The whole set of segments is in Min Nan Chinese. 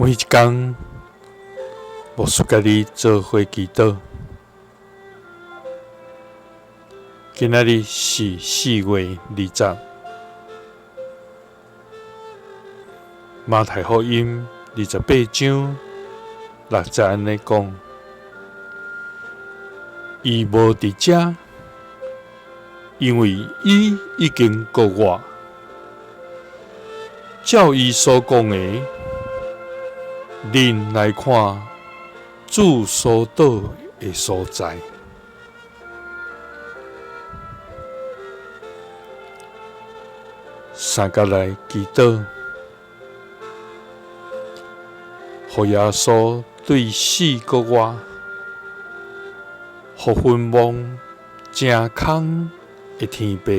每一工，牧師佮你做伙祈禱。今仔日是4月20，馬太福音28章6節按呢講：伊無佇遮，因為伊已經復活。照伊所講的，恁來看主所倒的所在。三佮來祈禱，予耶穌對死復活，予墳墓成空的天父，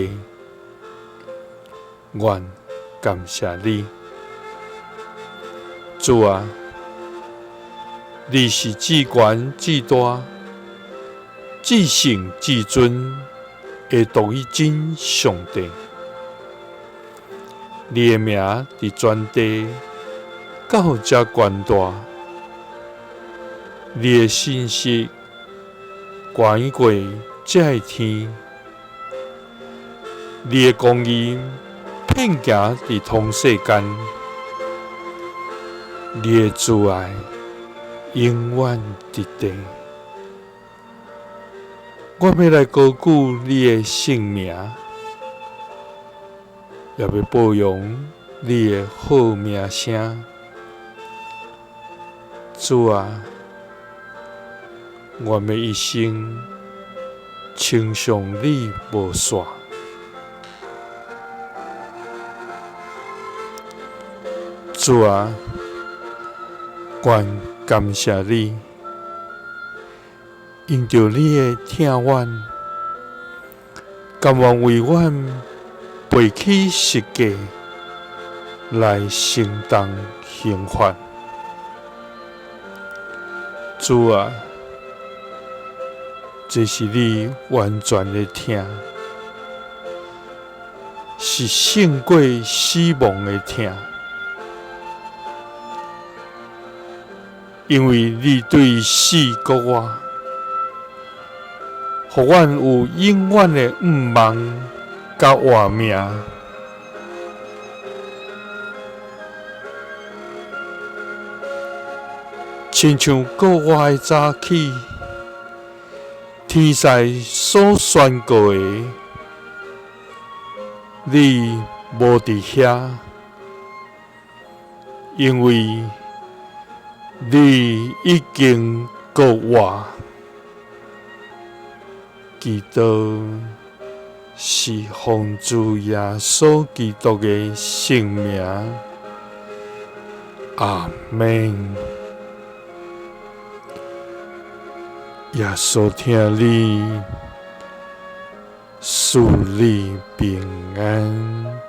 願感謝你，主啊，你是至懸至大、至聖至尊的獨一真上帝。你的名佇全地到遮懸大，你的信實懸過這个天，你的公義遍行佇通世間，你的慈愛永遠佇地。我欲來高舉你的聖名，也欲報揚你的好名聲。主啊，我欲一生稱頌你無煞。主啊，願感謝你，因著你的疼阮，甘願為阮背起十架來承擔刑罰。主啊，這是你完全的疼，是勝過死亡的疼。因為你對死復活，予阮有永遠的盼望佮活命。親像國外早起，天使所宣告的，你無佇遐，因為你已經復活。祈禱是奉主耶穌基督的聖名，阿們。耶穌疼你，賜你平安。